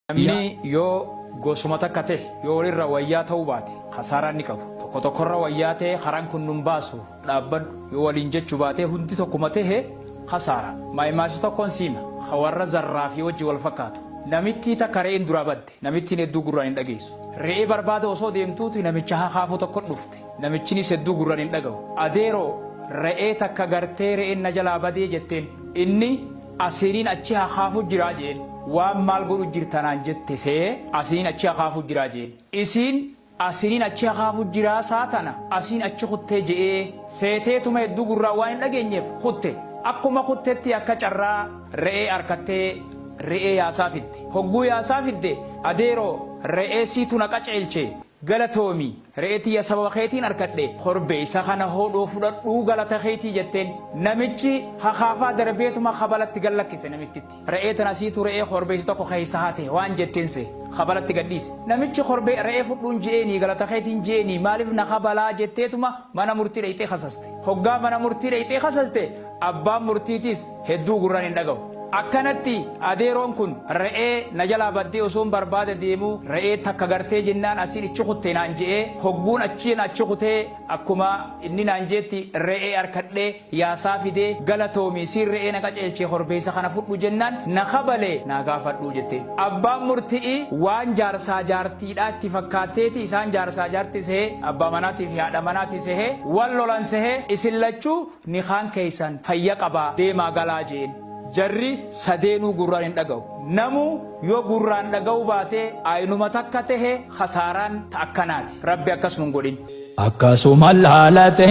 Namni yoo gosuma takka tahe, yoo walirra wayyaa ta'uu baate, khasaaraa inni qabu. Tokko tokkorra wayyaa ta'ee karaan kun nun baasu dhaabbadhu yoo waliin jechu baatee hundi tokkuma tahe khasaara. Maaymaasi tokkon sii hima, kha warra zarraafii wajji wal fakkaatu. Namittii takka re'een duraa badde. Namittiin hedduu gurraan hin dhageessu. Re'ee barbaada osoo deemtuuti namicha hakaafu tokko dhufte. Namichinis hedduu gurraan hin dhagahu. Adeeroo, re'ee takka gartee re'een na jalaa badee jetteen. Inni Asiniin achi hakaafu jiraa jeen. Waan maal godhu jirta naan jette see asiniin achi hakaafu jiraa jeen. Isiin asiniin achi hakaafu jiraa saa tana asiin achi kuttee je'ee seeteetuma hedduu gurraan waan hin dhageenyeef kutte. Akkuma kuttetti akka carraa re'ee arkattee re'ee yaasaa fidde. Hogguu yaasaa fidde adeeroo re'ee siitu na qaceelche Galatoomi! Re'ee tiyya sababa keetiin arkadhe. Korbeessa kana hoodhoo fudhadhuu galata keetii jetteen. Namichi hakaafaa darbeetuma kabalatti gad lakkise namittitti. Re'ee tana siitu re'ee korbeessi tokko keessa hate waan jetteen sehe. Kabalatti gad dhiise. Namichi korbee re'ee fudhuun je'eenii galata keetiin je'eenii maaliif na kabalaa jetteetuma mana murtii dhayxee kasaste. Hoggaa mana murtii dhayxee kasaste abbaan murtiitiis hedduu gurraan hin dhagahu. Akkanatti adeeroon kun re'ee na jalaa baddee osoon barbaada deemuu re'ee takka gartee jennaan asiin ichi kutte naan je'ee hogguun achiin achi kutee akkuma inni naan jeetti re'ee arkadhee yaasaa fidee galatoomi siin re'ee na qaceelchee korbeessa kana fudhu jennaan na kabalee naa gaafadhuu jetteen. Abbaan murti'ii waan jaarsaa jaartiidhaa itti fakkaatteeti isaan jaarsaa jaarti sehee abbaa manaatii fi haadha manaati sehee wal lolan sehee isin lachuu Nikaan keessan fayya qaba deemaa galaa je'een. Jarri sadeenuu gurraan hin dhagahu. Namuu yoo gurraan dhagahuu baate aynuma takka tahe khasaaraan ta akkanaati. Rabbi akkas nun godhin. Akkasuma laalate.